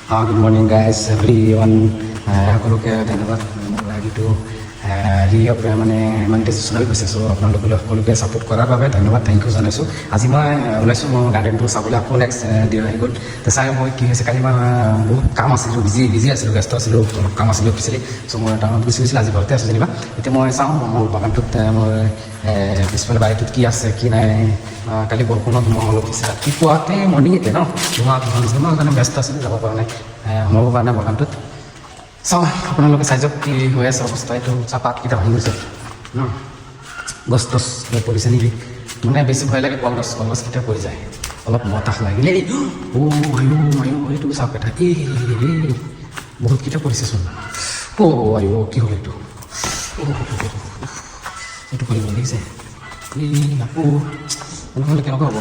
Good morning, guys, everyone. সকলোকে ধন্যবাদ। মোৰ আইডিটো মানে মনিটাইজেশ্যন হৈ গৈছে। চ' আপোনালোকলৈ সকলোকে ছাপোৰ্ট কৰাৰ বাবে ধন্যবাদ, thank U জনাইছোঁ। আজি মই ওলাইছোঁ মোৰ গাৰ্ডেনটো চাবলৈ। আকৌ নেক্সট ডে আহি গ'ল। তো চাই মই কি হৈছে। কালি মই বহুত কাম আছিলোঁ, বিজি বিজি আছিলোঁ, ব্যস্ত আছিলোঁ, অলপ কাম আছিলোঁ অফিচিয়েলি। চ' মই টাউনত গুচি গৈছিলোঁ, আজি ঘৰতে আছোঁ যেনিবা। এতিয়া মই চাওঁ মোৰ বাগানটোত, মোৰ পিছফালে বাৰীটোত কি আছে, কি নাই। কালি বৰষুণত ধুমুহা অলপ দিছে ৰাতিপুৱাতে, মৰ্ণিঙতে ন, ধুমুহা ধুমুহা দিছে। মই সেইকাৰণে ব্যস্ত আছিলোঁ, যাব পৰা নাই, সোমাব পৰা নাই বাগানটোত। চাওঁ, আপোনালোকে চাই যাওক কি হৈ আছে অৱস্থা। এইটো চাহপাতকেইটা ভাঙি গৈছে ন, গছ তছ কিবা পৰিছে নেকি। মানে বেছি ভয় লাগে কলগছ, কলগছকেইটা পৰি যায় অলপ বতাহ লাগিলে। অ' আয়ো আয়ো, এইটো চাওক এটা। এই বহুতকেইটা পৰিছেচোন। অ' আয়ো, কি হ'ল এইটো? অ' এইটো কৰিব দেখিছে। এই আকৌ এনেকুৱা হ'লে কেনেকুৱা হ'ব?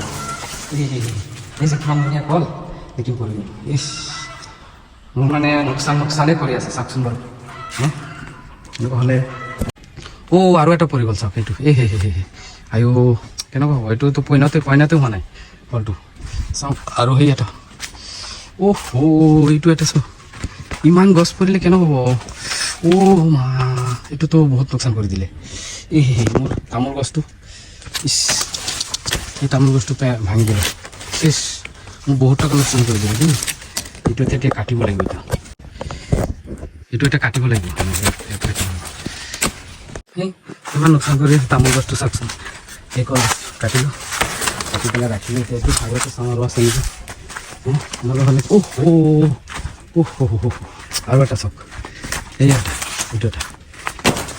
এই যে কিমান ধুনীয়া কল, এইটো কৰিব। ইছ, মোৰ মানে লোকচান লোকচানেই কৰি আছে। চাওকচোন বাৰু হে, এনেকুৱা হ'লে। অ' আৰু এটা পৰি গ'ল, চাওক এইটো। এই হে হে হে, আয়ো, কেনেকুৱা হ'ব? এইটোতো পইনতে পইনাতে হোৱা নাই ফলটো। চাওক, আৰু সেই এটা। অ' হ' এইটো এটা চাওক। ইমান গছ পৰিলে কেনেকুৱা হ'ব? অ' মা, এইটোতো বহুত লোকচান কৰি দিলে। এই হে হে, মোৰ তামোল গছটো, ইছ, এই তামোল গছটো ভাঙি দিলে। ইছ, মোৰ বহুত টকা লোকচান কৰি দিলে দেই। এইটো এতিয়া কাটিব লাগিব। এতিয়া এইটো এতিয়া কাটিব লাগিব। ইয়াত কাটিব লাগিব। এই ইমান লোকচান কৰি আছে তামোল গছটো, চাওকচোন। এই কল কাটিলোঁ, কাটি পেলাই ৰাখিলোঁ। এতিয়া এইটো আৰু এটা চাওঁ, আৰু আছে নেকি। এনেকুৱা হ'লে, অ' অ' অ' হ হ, আৰু এটা চাওক। এই এটা, এইটো এটা,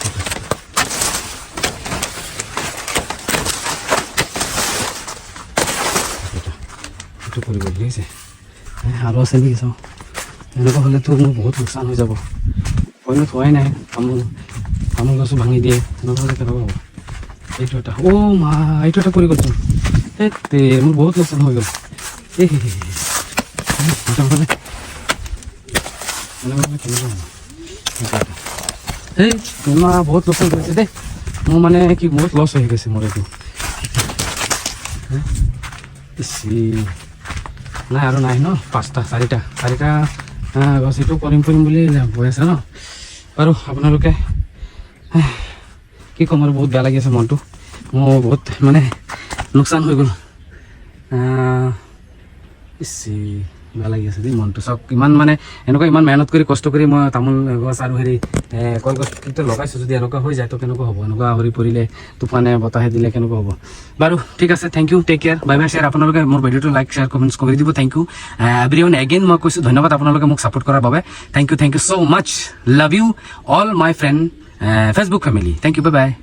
এইটো এটা। এইটো এইটো কৰিব, ঠিক আছে। আৰু আছে নেকি চাওঁ। এনেকুৱা হ'লেতো মোৰ বহুত লোকচান হৈ যাব। পইনত হোৱাই নাই, তামোল তামোল গছো ভাঙি দিয়ে। এনেকুৱা হ'লে কেনেকুৱা হ'ব? এইটো এটা। অ' মা, এইটো এটা পৰি গ'লচোন। এই তে মোৰ বহুত লোকচান হৈ গ'ল। এই হে হে হে, এনেকুৱা হ'লে, এনেকুৱা হ'লে কেনেকুৱা হ'ব? এইটো এটা। এই মা, বহুত লোকচান কৰিছে দেই মোৰ। মানে কি, বহুত লছ হৈ গৈছে মোৰ এইটো। ইচ, নাই আৰু নাই ন, পাঁচটা, চাৰিটা, চাৰিটা গছ এইটো কৰিম কৰিম বুলি হৈ আছে ন। বাৰু আপোনালোকে কি ক'ম আৰু, বহুত বেয়া লাগি আছে মনটো। মোৰ বহুত মানে লোকচান হৈ গ'ল। ইচ, বেয়া লাগি আছে দেই মনটো। চাওক, ইমান মানে এনেকুৱা ইমান মেহনত কৰি, কষ্ট কৰি মই তামোল গছ আৰু হেৰি কলগছ কেইটা লগাইছোঁ। যদি এনেকুৱা হৈ যায় তো কেনেকুৱা হ'ব? এনেকুৱা সৰি পৰিলে, তুফানে বতাহে দিলে কেনেকুৱা হ'ব? বাৰু ঠিক আছে, thank you, take care, bye bye, share. আপোনালোকে মোৰ ভিডিঅ'টো লাইক, শ্বেয়াৰ, কমেণ্টছ কৰি দিব। Thank you everyone again. মই কৈছোঁ ধন্যবাদ আপোনালোকে মোক ছাপোৰ্ট কৰাৰ বাবে। Thank you, thank you so much. Love you all, my friend, Facebook family. Thank you, bye bye.